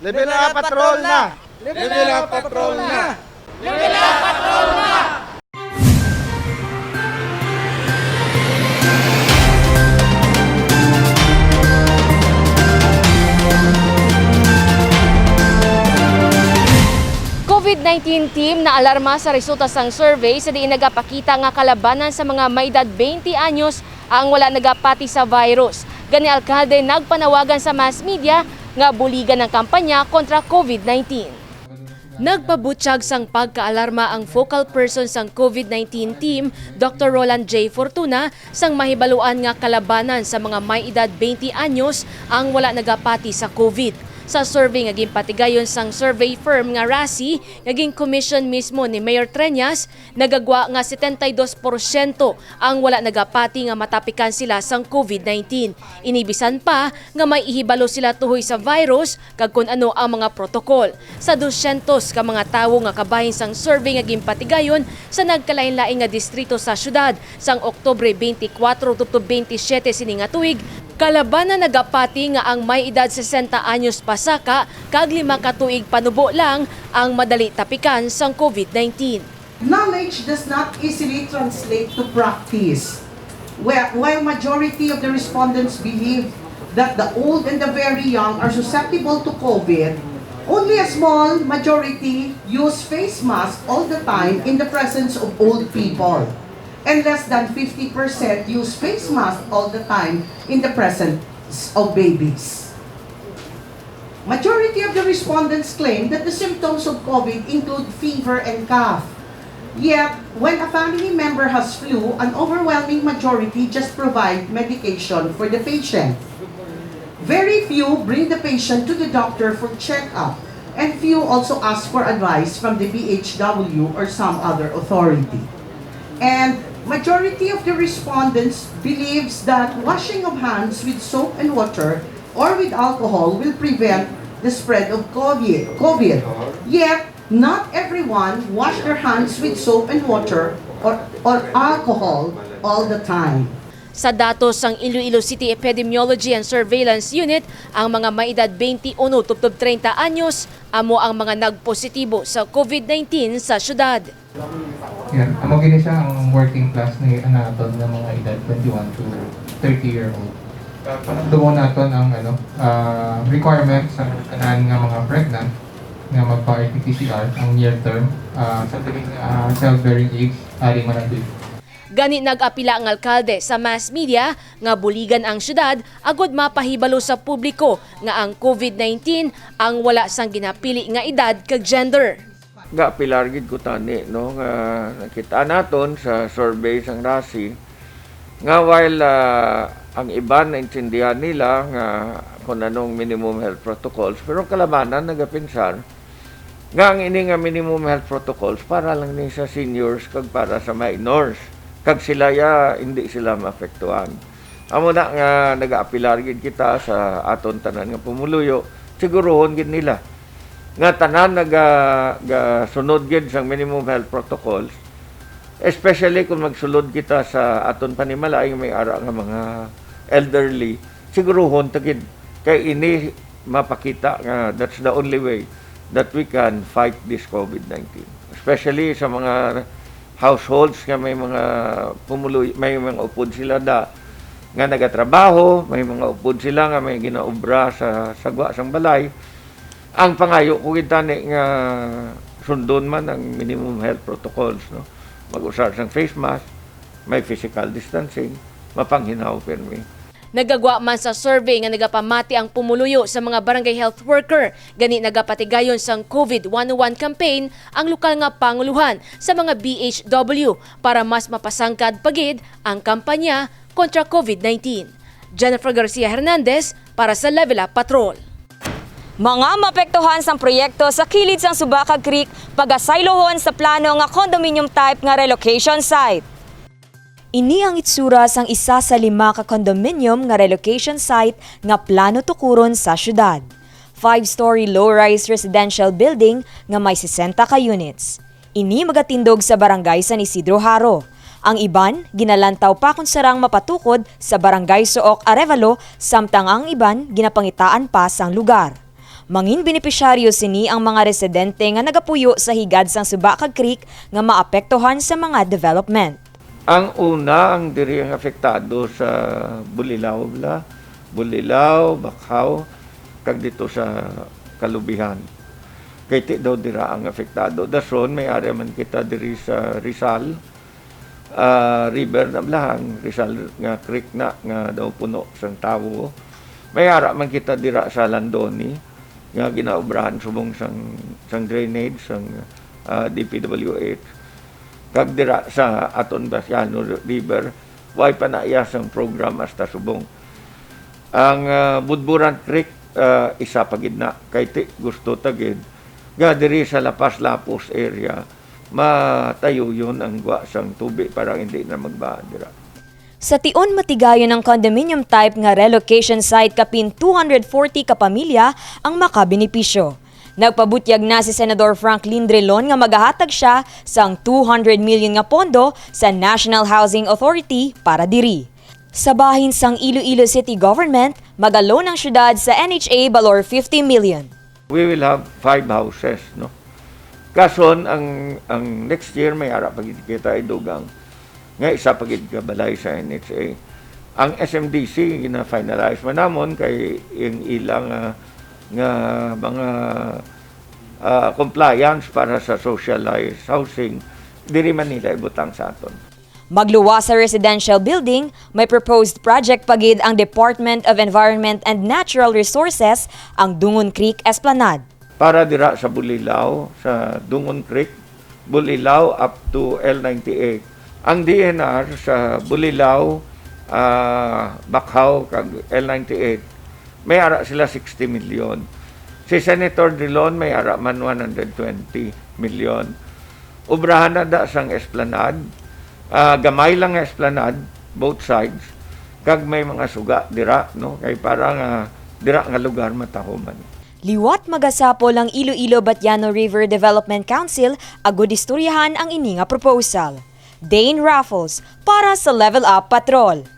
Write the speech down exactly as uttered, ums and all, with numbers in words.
Level up, patrol na! Level up, patrol na! COVID nineteen team naalarma sa resulta sang survey sa diin nagapakita nga kalabanan sa mga may edad twenty anyos ang wala nagapati sa virus. Gani, alkalde nagpanawagan sa mass media nga buligan ang kampanya kontra COVID nineteen. Nagpabutyag sang pagkaalarma ang focal person sang COVID nineteen team, Doctor Roland J Fortuna, sang mahibaluan nga kalabanan sa mga may edad twenty anyos ang wala nagapati sa COVID. Sa survey nga ginpatigayon sang survey firm nga RASI, nga gin-commission mismo ni Mayor Treñas, nagagwa nga setenta y dos porsyento ang wala nagapati nga matapikan sila sang COVID nineteen. Ini bisan pa nga may ihibalo sila tuhoy sa virus kag kon ano ang mga protokol. Sa dosyentos ka mga tawo nga kabahin sang survey nga ginpatigayon sa nagkalain-lain nga distrito sa syudad sang Oktubre twenty-four tubtob twenty-seven sini nga tuig, kalabanan nagapati nga ang may edad sesenta anyos pasaka kag lima ka tuig panubo lang ang madali tapikan sang COVID nineteen. Knowledge does not easily translate to practice. Where, while majority of the respondents believe that the old and the very young are susceptible to COVID, only a small majority use face mask all the time in the presence of old people, and less than fifty percent use face mask all the time in the presence of babies. Majority of the respondents claim that the symptoms of COVID include fever and cough. Yet, when a family member has flu, an overwhelming majority just provide medication for the patient. Very few bring the patient to the doctor for checkup, and few also ask for advice from the B H W or some other authority. And majority of the respondents believes that washing of hands with soap and water or with alcohol will prevent the spread of COVID. COVID. Yet, not everyone wash their hands with soap and water or, or alcohol all the time. Sa datos sang Iloilo City Epidemiology and Surveillance Unit, ang mga may edad twenty-one tubtob treinta anyos amo ang mga nagpositibo sa COVID nineteen sa syudad. Yeah, amo gini siya ang working class ni naton nga mga edad twenty-one to thirty year old. Tumo naton ang ano, ah, requirement sa tanan nga mga pregnant nga magpa-R T P C R ang near term, ah, sa dili nga, ah, childbearing age, ari man ang baby. Gani, nag-apila ang alkalde sa mass media nga buligan ang syudad agud mapahibalo sa publiko nga ang COVID nineteen ang wala sang ginapili nga edad kag gender. Gaapilar gid ko tani, no, nga nakita naton sa survey sang RASI nga while, ah, ang iban naintindihan nila nga kung anong minimum health protocols, pero ang kalabanan nagapinsar nga ang ini nga minimum health protocols para lang ni sa seniors kag para sa minors, kag sila ya hindi sila maapektuhan. Amo na nga nagaapilar gid kita sa aton tanan nga pumuluyo, siguruhon gid nila nga tanan naga-, gasunod gid sang minimum health protocols, especially kung magsulod kita sa aton panimalay nga may ara nga mga elderly, siguruhon ta gid kay ini mapakita nga that's the only way that we can fight this COVID nineteen. Especially sa mga households nga may mga pumuloy, may mga upod sila da nga nagatrabaho, may mga upod sila nga may ginaobra sa sagwa sang balay. Ang pangayo ko gid tani nga sundon man ang minimum health protocols, no? Mag-usar sang face mask, may physical distancing, mapanghinhaw pirmi. Nagagwa man sa survey nga nagapamati ang pumuluyo sa mga barangay health worker, gani nagapatigayon sang COVID one oh one campaign ang lokal nga panguluhan sa mga B H W para mas mapasangkad pa gid ang kampanya kontra COVID nineteen. Jennifer Garcia Hernandez para sa Level Up Patrol. Mga maapektuhan sang proyekto sa kilid sang Subacag Creek pagasaylohon sa plano nga condominium type nga relocation site. Ini ang itsura sang isa sa lima ka condominium nga relocation site nga plano tukuron sa syudad. Five-story low-rise residential building nga may sesenta ka units. Ini magatindog sa Barangay San Isidro Jaro. Ang iban ginalantaw pa kon sarang mapatukod sa Barangay Sook, Arevalo, samtang ang iban ginapangitaan pa sang lugar. Mangin benepisyaryo sini ang mga residente nga nagapuyo sa higad sang suba kag creek nga maapektuhan sa mga development. Ang una, ang diri ang apektado sa Bulilao, bala. Bulilao, Bakhaw, kag dito sa Kalubihan. Kay ti daw dira ang apektado. Dason, may area man kita diri sa Rizal, ah, River na, bala, ang Rizal nga creek na nga daw puno sang tawo. May ara man kita dira sa Landoni nga ginaobrahan subong sang, sang drainage sang, ah, D P W H. Kag dira sa aton Basiano River, way pa na iya sang program hasta subong. Ang, ah, Budburan Creek, ah, isa pa gid na kay ti gusto ta gid nga diri sa La Paz Lapuz area matayuyon ang gwa sang tubi para hindi na magbaha dira. Sa tion, matigayon ang condominium type nga relocation site, kapin two hundred forty ka pamilya ang makabenepisyo. Nagpabutyag na si Senador Franklin Drilon nga magahatag sia sang two hundred million nga pondo sa National Housing Authority para diri. Sa bahin sang Iloilo City Government, maga-loan ang syudad sa N H A balor fifty million. We will have five houses, no? Kason, ang, ang next year, may ara pa gid kita idugang nga isa pa gid ka balay sa N H A. Ang S M D C, gina-finalize man namon kay yung ilang, ah, nga mga, ah, compliance para sa socialized housing, diri man nila ibutang sa aton. Magluwas sa residential building, may proposed project pa gid ang Department of Environment and Natural Resources, ang Dungon Creek Esplanade. Para dira sa Bulilao, sa Dungon Creek, Bulilao up to L ninety-eight. Ang D N R sa Bulilao, ah, Bakhaw, kag L ninety-eight, may ara sila sixty million. Si Senator Drilon may ara man one hundred twenty million. Ubrahan na da sang esplanade. Ah, gamay lang nga esplanade, both sides. Kag may mga suga dira, no? Kay para nga dira nga lugar matahuman. Liwat magasapol ang Iloilo Batiano River Development Council agud istoryahan ang ini nga proposal. Dane Raffles para sa Level Up Patrol.